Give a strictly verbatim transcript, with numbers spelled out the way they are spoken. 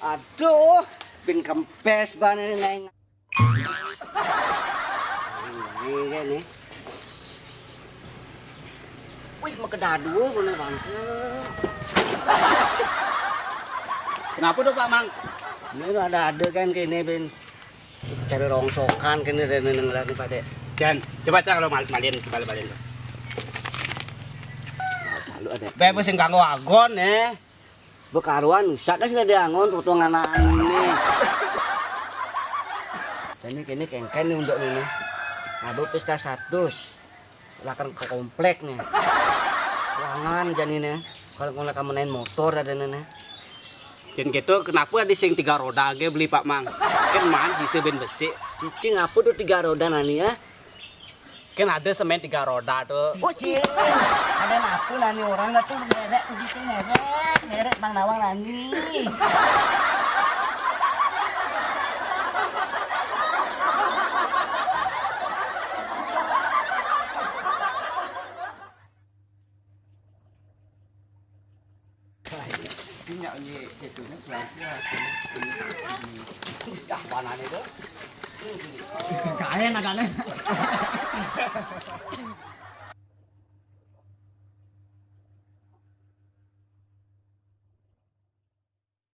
Aduh, bin kempes ban ini, Neng. Ini kan nih. Wih, makedadul kono bangke. Kenapa tuh, Pak Mang? Ini ada-ada kan kene, bin. Cari rongsokan kene rene neng lani pade. Jan, coba cak kalau mal-, malin, coba malin. Nah, selalu ada. Bae sing kanggo agon, eh. Bekaruan usah kan sudah diangon potongan anu nih. Jadi kene kengken nih untuk ini. Aduh, pesta satus. Lakan ke komplek nih. Ruangan jani nih. Kalau ngono kamu main motor ada nih. Yen gitu, kenapa ada sing tiga roda ge beli, Pak Mang? Kan man sisa ben besi. Cicing apa tuh tiga roda nani ya? Kan ada semen tiga roda tuh. Oh, cing. Ada apa nani orang dah tuh ngerek begitu, ngerek, ngerek Bang Nawang nani. Minyak ni itu ni pelan-pelan. Dah, mana ni tu? Kain agak ni.